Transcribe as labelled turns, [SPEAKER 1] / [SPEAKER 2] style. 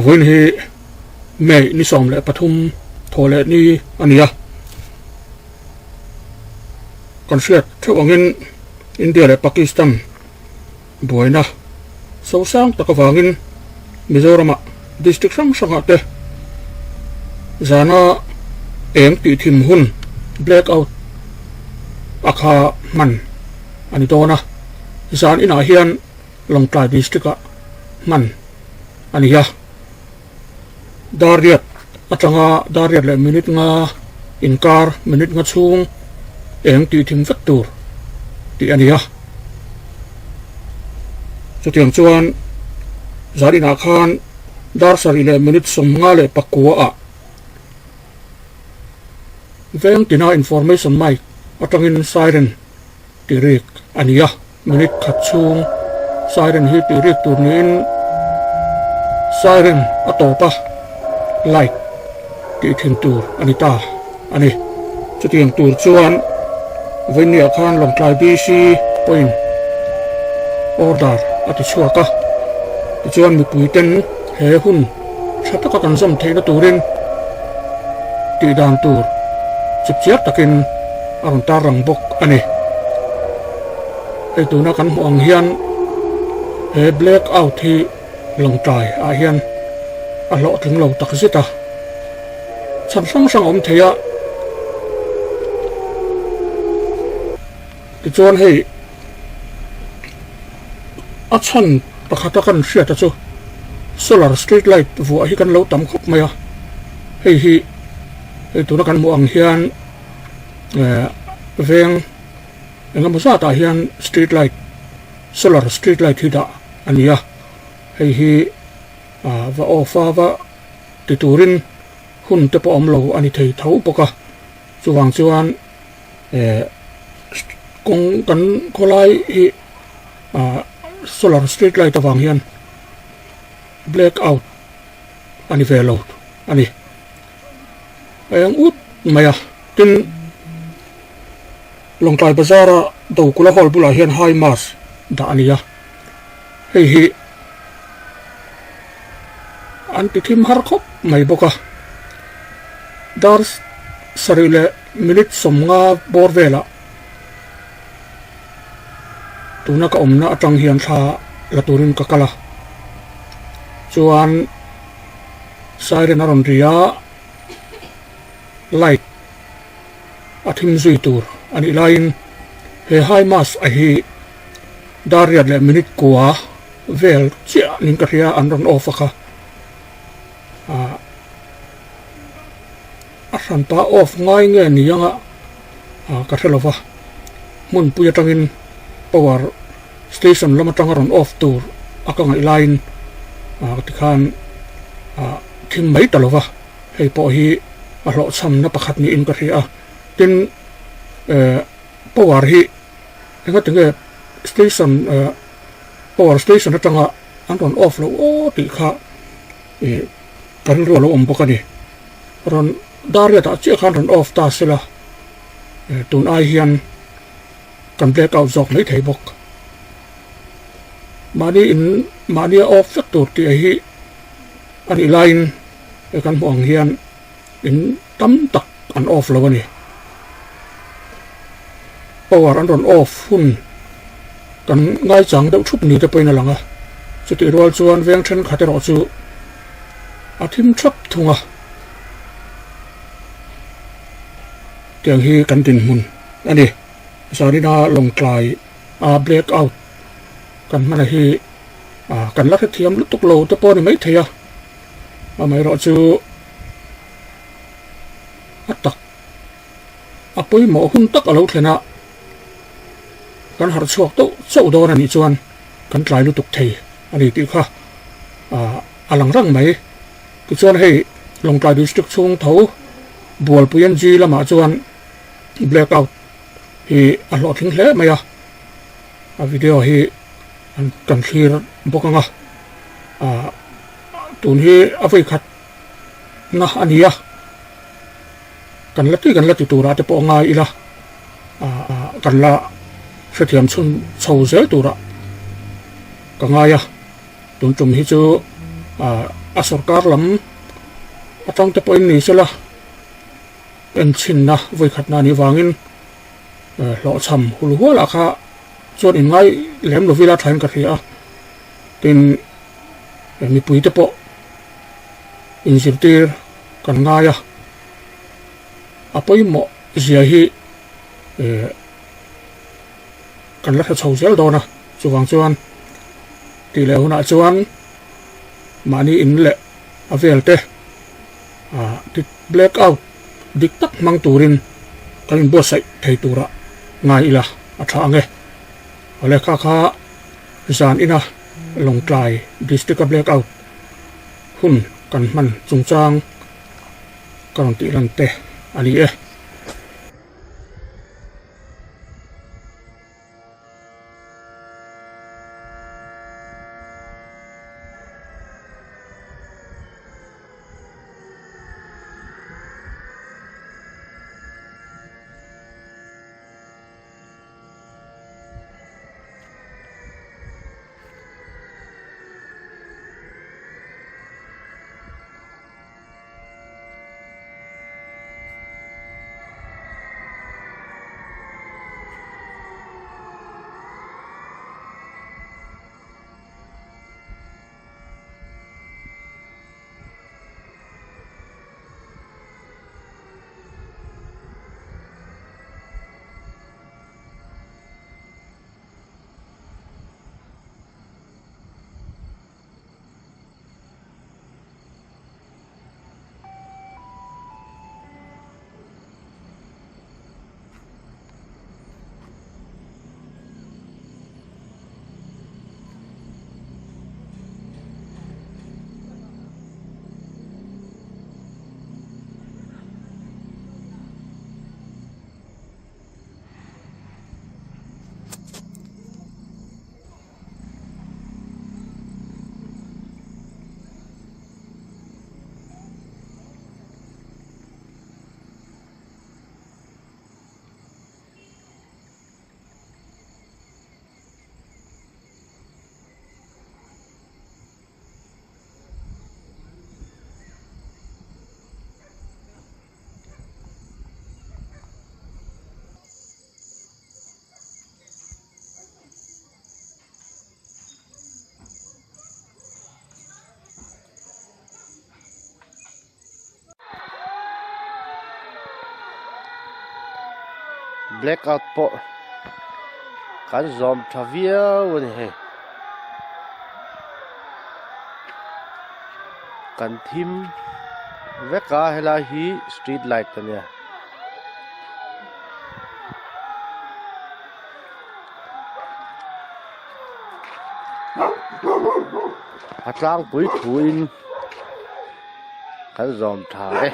[SPEAKER 1] Vawiin hi May ni 13 thaw leh ni a ni a. Kan hriat theuh angin India leh Pakistan buaina sosang tak avangin Mizoramah district hrang hrangah te zana eng tih thim hun black out a kha hman a ni dawn a. Zan inah hian Lawngtlai district ah hman a ni a. Dar riat atanga dar riat leh minute nga inkar minute nga chhung eng tih thim vek tur tih a ni a. Chutiang chuan zan inah khan dar sarih leh minute 59 ah veng tina information mic atangin siren tih rik a ni a, minute khat chhung siren hi tih rik tur niin siren a tawp a, light tih thin tur a ni ta a ni. Chutiang tur chuan vawinia khan Lawngtlai DC pawhin order a ti chhuak a, tichuan mipui ten he hun tha taka kan zawm theihna turin tih dan tur chipchiar takin a rawn tar rang bawk a ni. Hei tuna kan hmuh ang hian he black out hi Lawngtlai ah hian a hlawhtling lo tak zet a, chhan hrang hrang a awm thei a. Tichuan hei a chhan pakhata kan hriat a chu solar street light vuah hi kan lo tam khawp mai a, hei hi hei tuna kan hmuh ang hian eh veng eng emaw zatah hian street light solar street light hi dah a ni a, hei hi ah va off a va ti turin hun te pawh awm lo a ni thei tho bawk a, chuvang chuan eh kawng kan khawlai hi ah solar street light avang hian black out a ni ve lo a ni a eng ut mai a tin Lawngtlai bazar a Dokula hall bulah hian high mass dah a ni a hei hi an ti thim har khawp mai bawk a dar sarih leh minute 50 bawr velah tuna ka awmna atang hian thla la turin ka kal a chuan siren a rawn ri a light a thim zui tur a nih laiin he high mass a hi dar riat leh minute kua vel chiah ning ka hria an rawn off a kha ah a hran pa off ngai nge ni anga ah ka hre lova hmunpui atangin power station lam atanga rawn off tur a ka ngaih laiin ah tikhan ah thim mai ta lova hei pawh hi a hlawhchhamna pakhat niin ka hria a tin eh power hi engati nge station eh power station atanga an rawn off loh aw tih kha ih ka rilru a lo awm bawk a ni rawn dar riatah chiah khan rawn off ta sela eh tun ai hian kan black out zawk mai thei bawk mahni in mahni a off vek tur tih hi a nih laiin he kan hmuh ang hian in tam tak an off lo a ni power an rawn off hun kan ngaichang deuh thup ni te pawhin a lang a chutih rual chuan veng thenkhat erawh chu a thim thap thung a tiang hi kan dinhmun a ni zanina lawngtlai a black out kan hman a hi ah kan la hrethiam lutuk lo te pawh a ni maithei a amaherawh chu a tak a pawimawh hun tak a lo thlen a kan harh chhuak deuh chauh dawn a nih chuan kan tlai lutuk thei a ni tih kha ah a lang rang mai tichuan hei Lawngtlai district chhung tho Bualpui NG lamah chuan black out hi a hlawhtling hle mai a a video hi an kan thlir bawk ang a ah tun hi a vawi khat na a ni a kan la ti kan la ti turah te pawh a ngai ila ah kan la hrethiam chhun chho zel turah ka ngai a tun tum hi chu ah. A sorkar lam atang te pawhin ni sela enchhinna vawikhatna anih vangin hlawhchham hul hualah kha chuan inngai lem lo vila thain ka hria a, tin mipui te pawh inzirtir kan ngai a, a pawimawh zia hi kan la hre chho zel dawn a, chuvang chuan tih leh hunah chuan mahni in leh a vel te ah black out dik tak hmang turin kan inbuatsaih thei turah ngai ila a tha ang e. Awle kha kha zan ina Lawngtlai district a black out hun kan hman chungchang ka rawn tih lan te a ni e.
[SPEAKER 2] Black out pawh kan zawm tha viau a ni hei kan thim vek a helai hi street light a nia. A tlangpui thuin kan zawm tha e.